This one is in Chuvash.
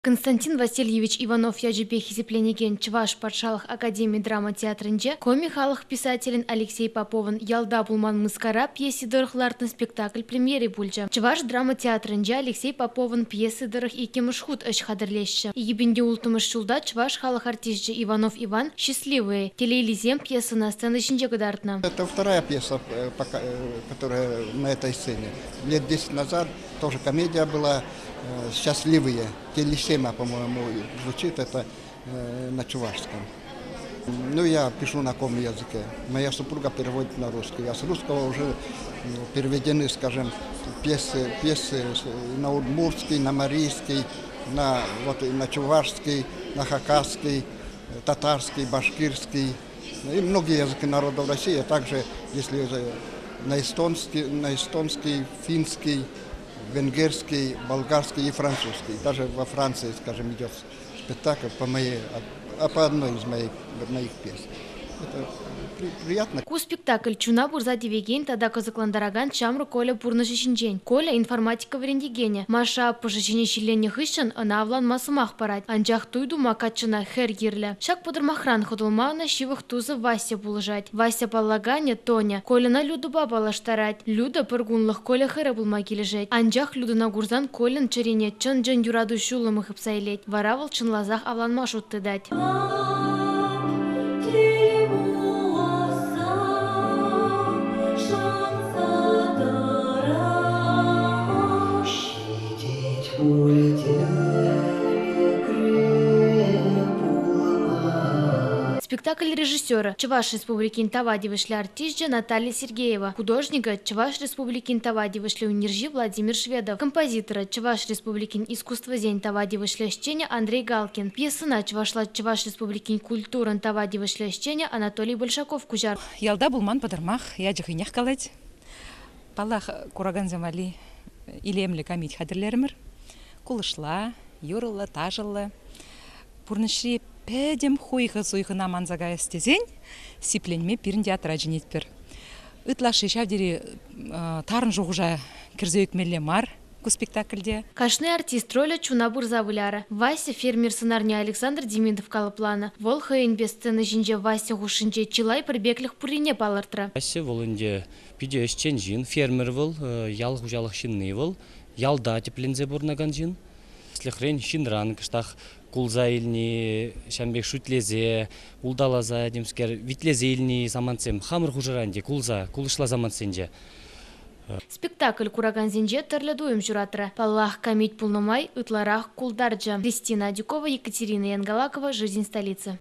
Константин Васильевич Иванов ячӗпе хисепленекен Чӑваш патшалӑх академи драма театрӗнче Коми халӑх писателӗн Алексей Поповӑн «Ялта пулман мыскара» пьеси тӑрӑх лартнӑ спектакль премьери пулчӗ. Чӑваш драма театрӗнче Алексей Поповӑн пьеси тӑрӑх иккӗмӗш хут ӗҫ хатӗрлеҫҫӗ. 2006 ҫулта Чӑваш халӑх артисчӗ Иванов Иван «Счастливые» телейлисем пьесӑна сцена ҫинче кӑтартнӑ. Это вторая пьеса, которая на этой сцене. Лет 10 назад тоже комедия была «Счастливые». Телесема, по-моему, звучит это на чувашском. Ну, я пишу на коми языке. Моя супруга переводит на русский. А с русского уже переведены, скажем, пьесы, пьесы на удмуртский, на марийский, на, вот, на чувашский, на хакасский, татарский, башкирский и многие языки народов России, а также, если на эстонский, финский, венгерский, болгарский и французский. Даже во Франции, скажем, идет спектакль по моей, а по одной из моих, моих пьес. Это приятно. Ку спектакль чуна пырса тивекен тата кӑсӑклантаракан ҫамрӑк Коля пурнӑҫӗ ҫинчен. Коля информатика вӗрентекенӗ. Маша аппӑшӗ ҫине ҫилленнӗ хыҫҫӑн ӑна авланма сӑмах парать. Анчах туй тума каччӑна хӗр кирлӗ. Ҫак пӑтӑрмахран хӑтӑлма ӑна ҫывӑх тусӗ Вася пулӑшать. Вася паллаканӗ Тоня Кольӑна Людӑпа паллаштарать. Люда пӗр кунлӑх Коля хӗрӗ пулма килӗшет. Анчах Людӑна курсан Кольӑн чӗрине чӑн-чӑн юрату ҫулӑмӗ хыпса илет. Вара вӑл чӑнласах авланма шут тытать. Спектакль режиссерӗ, Чӑваш Республикин тава тивӗҫлӗ артисчӗ Наталья Сергеева, художникӗ, Чӑваш Республикин тава тивӗҫлӗ ӳнерҫи Владимир Шведов, композиторӗ, Чӑваш Республикин искусствӑсен тава тивӗҫлӗ ӗҫченӗ Андрей Галкин. Пьесӑна чӑвашла Чӑваш Республикин культурӑн тава тивӗҫлӗ ӗҫченӗ Анатолий Большаков куҫарнӑ. Ялта пулман пӑтӑрмах ячӗ хӑйнех калать. Паллах, куракансем валли илемлӗ камит хатӗрлерӗмӗр. Кулӑшла, юрӑллӑ, ташӑллӑ. Пурнӑҫри пӗтӗм хуйхӑ-суйхӑна манса каяс тесен сипленме пирӗн театра чӗнетпӗр. Ытлашши ҫав тери тарӑн шухӑша кӗрсе ӳкмелле мар ку спектакльте. Кашни артист ролӗ чуна пырса вылярӗ. Вася фермер сӑнарне Александр Демидов калӑпланӑ. Вӑл хӑйӗнпе сцена ҫинче Вася хушшинче чылай пӗрпеклӗх пуррине палӑртрӗ. Вася вӑл ӗнтӗ питӗ ӗҫчен ҫын, фермер вӑл, ял хуҫалӑх ҫынни вӑл, ялта тӗпленсе пурӑнакан ҫын. Тӗслӗхрен, ҫынран кӑштах кулса илни, ҫавӑн пек шӳтлесе, улталаса темскер витлесе илни самантсем хамӑр хушӑра ӗнтӗ кулса, кулӑшла самантсенче. Спектакль куракансенче тӗрлӗ туйӑм ҫуратрӗ. Паллах, камит пулнӑ май ытларах култарчӗ. Кристина Адюкова, Екатерина Янгалакова, «Жизнь столицы».